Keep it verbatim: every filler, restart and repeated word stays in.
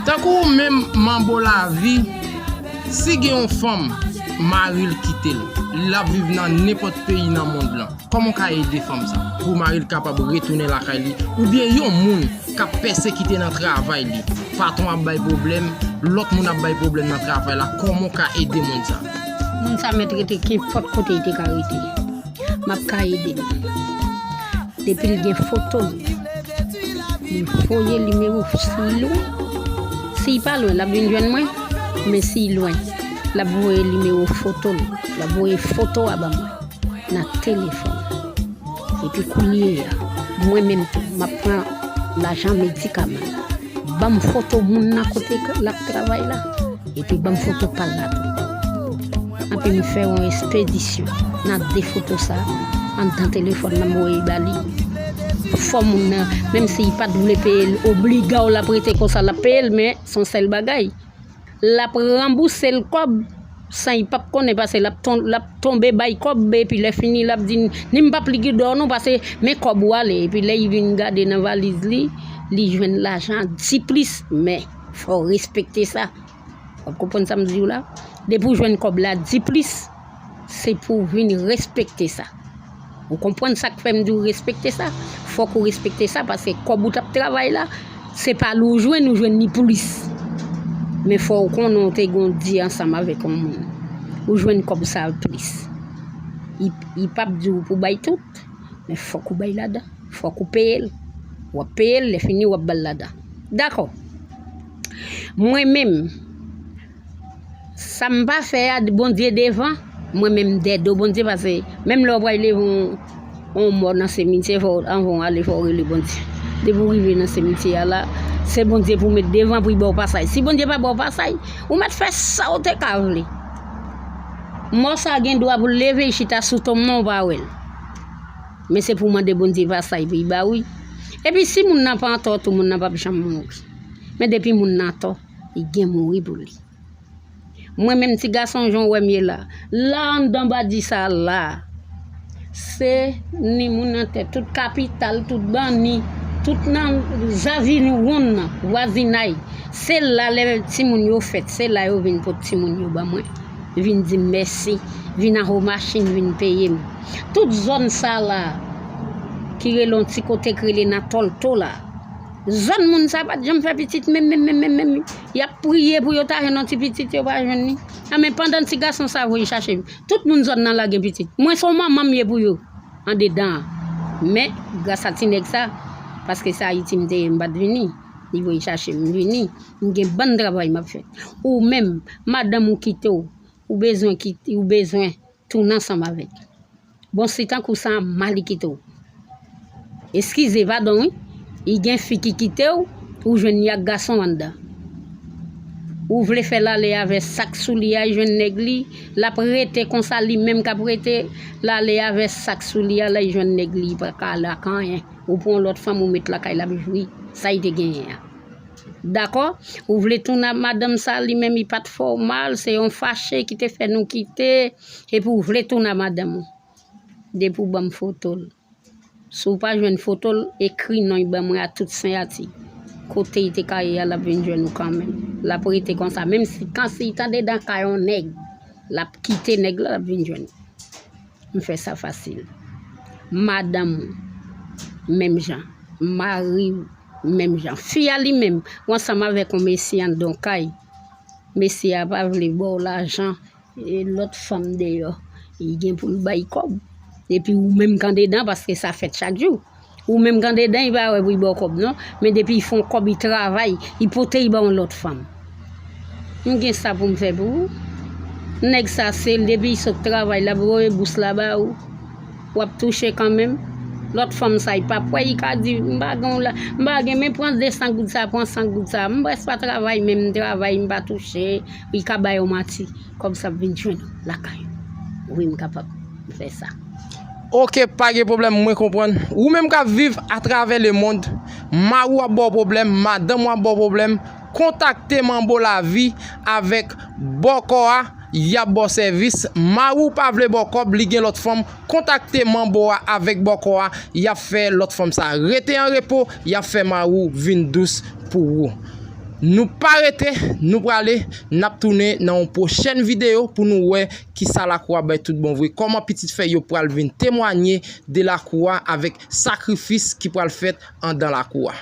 Tankou ou menm Manbo Lavi, si gen yon fanm, mari l kite l, l ap viv nan nenpòt peyi nan mond lan, kòman w ka ede fanm sa pou mari l kapab retounen lakay li? Oubyen yon moun k ap pèsekite nan travay li, patwon ap bay pwoblèm, lòt moun ap bay pwoblèm nan travay la, kòman w ka ede moun sa? Moun sa mèt rete kenpòt kote li te ka rete. M ap ka ede l. Depi l gen foto m, li voye nimewo, si l lwen. Si l pa lwen, l ap vin jwenn mwen. Men si l lwen, l ap voye nimewo foto l. L ap voye foto a ban mwen nan telefòn. Epi kounye a, mwen menm tou, m ap pran lajan medikaman. Ban m foto moun nan kote l ap travay la. Epi ban m foto pa l la tou. Epi m fè yon espedisyon. Nan de foto sa, anndan telefòn nan m voye ba li. Fò moun nan, menm si l pa t vle peye l, obliga w l ap rete konsa l ap peye l, men se yon sèl bagay. L ap ranbouse l kòb san li p ap konnen, paske l ap ton-, l ap tonbe bay kòb, epi lè fini l ap di, ni m p ap li gidon non, paske men kòb ou ale, epi lè li vin gade nan valiz li, li jwenn lajan diplis, men fò w respekte sa. W ap konprann sa m di w la? Depi w jwenn kòb la diplis, se pou w vin respekte sa. Ou konprann sa k fè m di w respekte sa? Fòk ou respekte sa, paske kòb ou t ap travay la, se pa li w jwenn, ou jwenn li plis. Men fò w konnen w te gen yon di ansanm avèk yon moun. Ou jwenn kòb sa plis. Li, li p ap di w pou w bay tout, men fòk ou bay ladan. Fòk ou peye l. W ap peye l, lè fini, w ap ba l ladan. Dakò. Mwen menm, sa m pa fè a, Bondye devan, mwen menm m dèyè do Bondye, paske menm lè w pral leve yon, yon mò nan simityè, fò, anvan w ale, fò w rele Bondye. Depi w rive nan simityè a la, se Bondye pou w met devan pou l ba w pasay. Si Bondye pa ba w pasay, ou mèt fè sa w te ka vle. Mò sa gen dwa pou l leve, l chita sou tonm nan, ou pa wè l. Men se pou w mande Bondye pasay pou l ba w, wi. Epi si moun nan pa antò, tou moun nan p ap janm mouri. Men depi moun nan antò, li gen mouri pou li. Mwen menm ti gason, jan w wè m ye la, la anndan badi sa la, se ni moun nan tèt, tout kapital, tout banni, tout nan zavini wonn nan, vwazinay, se la lè timoun yo fèt, se la yo vin pot timoun yo ban mwen, vin di m mèsi, vin anwo machin, vin peye m. Tout zòn sa la, ki rele yon ti kote k rele nan Tòlto la, zòn moun sa pa t janm fè pitit menm, menm, menm, menm, menm. Y ap priye pou yo ta jwenn yon ti pitit, yo pa jwenn li. A, men pandan ti gason sa voye chache m, tout moun zòn nan la gen pitit. Mwen se yon manman m ye pou yo, andedan an. Men, gras a ti nèg sa, paske se Ayiti m te ye, m pa t vini. Li voye chache m, m vini. M gen bann travay m ap fè. Ou menm, madanm ou kite w, ou bezwen kite, ou bezwen tounen ansanm avèk. Bon, si tankou sa, mal li kite w. Eskize, padon, wi. Li gen fi ki kite w, ou jwenn li ak gason anndan. Ou vle fè l ale avè sa k sou li a, li jwenn nèg li, l ap rete konsa, li menm k ap rete, l ale avè sa k sou li a, lè li jwenn nèg li, li pa ka ale ak anyen. Ou pran yon lòt fanm, ou met lakay, l ap jwi sa li te genyen an. Dakò? Ou vle tounen ak madanm sa, li menm li pa t fè w mal, se yon fache ki te fè nou kite, epi w vle tounen ak madanm ou. Depi w ban m foto l. Si w pa jwenn foto l, ekri non l ban mwen ak tout siyati. Kote li te ka ye a, l ap vin jwenn ou kanmenm. L ap rete konsa, menm si kansi li t andedan kay yon nèg, l ap kite nèg la, l ap vin jwenn ou. M fè sa fasil. Madanm ou, menm jan. Mari w, menm jan. Fi a li menm, ou ansanm avèk yon mesye anndan yon kay. Mesye a pa vle ba w lajan, e lòt fanm deyò, li gen pou l bay kòb. Epi ou menm k andedan, paske sa fèt chak jou. Ou menm k andedan, li pa wè pou li ba w kòb non, men depi li fè yon kòb, li travay, li pote, li ba yon lòt fanm. M gen sa pou m fè pou ou. Nèg sa, se l, depi li sot travay, l ap voye bous la ba ou. W ap touche kanmenm. Lòt fanm sa, li p ap wè, li ka di, "M pa gen w la, m pa gen, men pran de san goud sa, pran san goud sa. M prèske pa travay, men m travay, m pa touche." Li ka ba yo manti. Kòb sa ap vin jwenn ou lakay ou. Wi, m kapab fè sa. Oke, pa gen pwoblèm, mwen konprann. Ou menm k ap viv atravè lemonn, mari w ap ba w pwoblèm, madanm w ap ba w pwoblèm, kontakte Manbo Lavi avèk bòkò a, y ap ba w sèvis. Mari w pa vle ba w kòb, li gen lòt fanm, kontakte Manbo a avèk bòkò a, y ap fè lòt fanm sa rete an repo, y ap fè mari w vin dous pou ou. Nou pa rete, nou prale, n ap tounen nan yon pwochèn videyo pou nou wè kisa lakou a bay tout bon vre. Kòman pitit fèy yo pral vin temwanye de lakou a avèk sakrifis ki pral fèt andan lakou a.